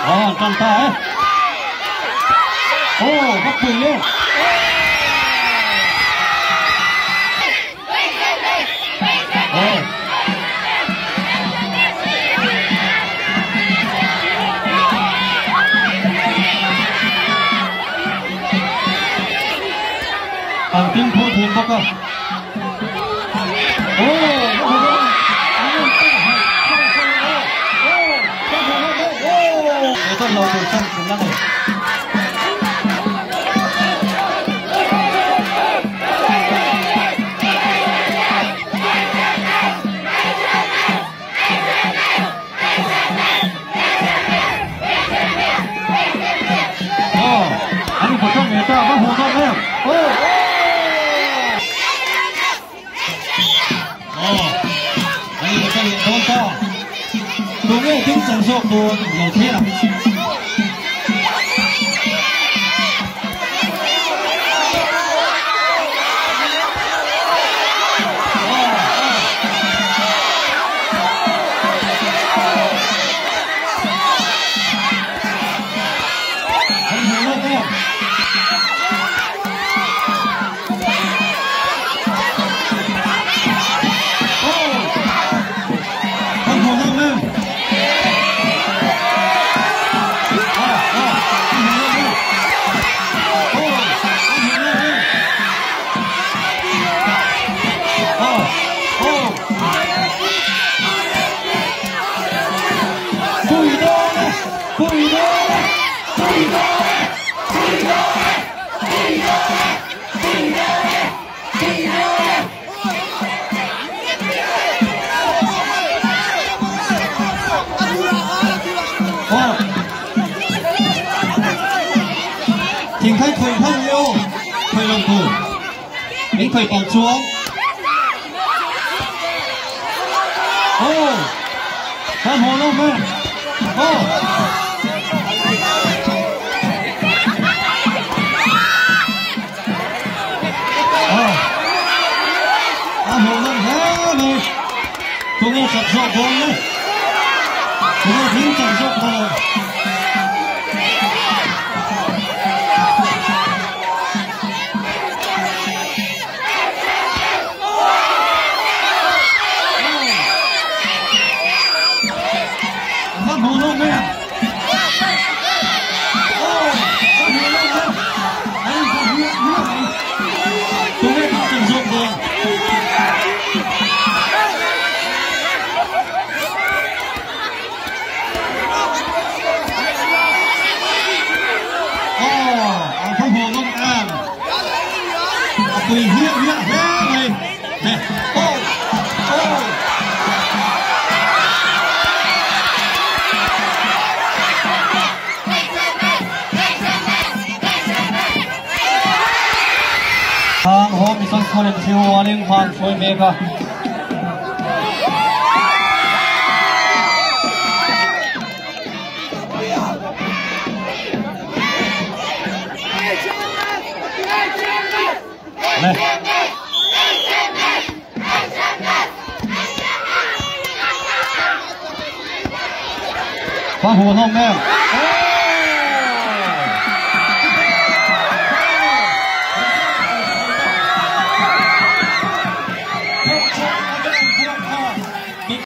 Aw an tan ta e. Aw va pui e. Aw. An tin phur thin bawk a. Min khawih palh chuang. Aw! Ka hmu lo hmel. Aw! Aw! A hmu lo hle mai. Tunge chak zawk dawn le? Tunge thil chak zawk dawn? Tui hiah hiah hle mai. Aw! Aw! Khang haw Mission School in thil uanin khan hruai mek a. Le. Hma hmuh hlawm em?